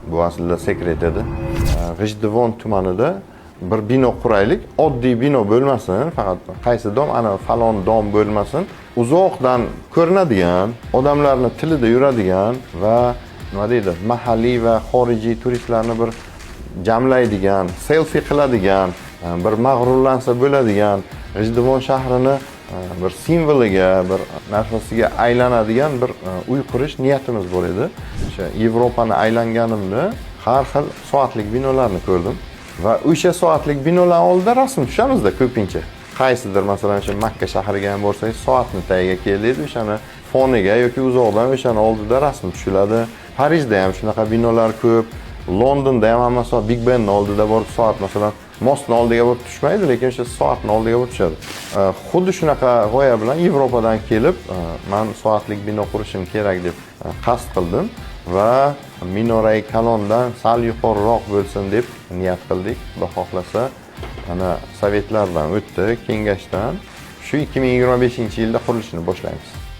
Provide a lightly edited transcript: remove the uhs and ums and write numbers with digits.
Bu aslida секрет edi. G'ijduvon tumanida bir bino quraylik, oddiy bino bo'lmasin, faqat qaysi дом, ana falon дом bo'lmasin, uzoqdan ko'rinadigan, odamlarni tilida yuradigan va, nima deydi, mahalliy va xorijiy turistlarni bir jamlaydigan, selfi qiladigan, bir mag'rurlansa bo'ladigan, G'ijduvon shahrini bir simvoliga, bir narsasiga aylanadigan bir uy qurish niyatimiz bor edi. O'sha Yevropani aylanganimda har xil soatlik binolarni ko'rdim va o'sha soatlik binolar oldida rasm tushamizda ko'pincha. Qaysidir, masalan, o'sha Makka shahriga ham borsangiz, soatni tagiga keldik, o'shani foniga yoki uzoqdan o'shani oldida rasm tushiladi. Parijda ham shunaqa binolar ko'p. Londonda ham hamma soat, Big Benni oldida borib soat, masalan, most ni oldiga borib tushmaydi, lekin o'sha soatni oldiga borib tushadi. Xuddi shunaqa g'oya bilan Yevropadan kelib, man soatlik bino qurishim kerak deb qasd qildim va Minorai Kalondan sal yuqoriroq bo'lsin deb niyat qildik. Xudo xohlasa, ana совет lardan o'tdi, kengashdan. Shu 2025 yilda qurilishini boshlaymiz.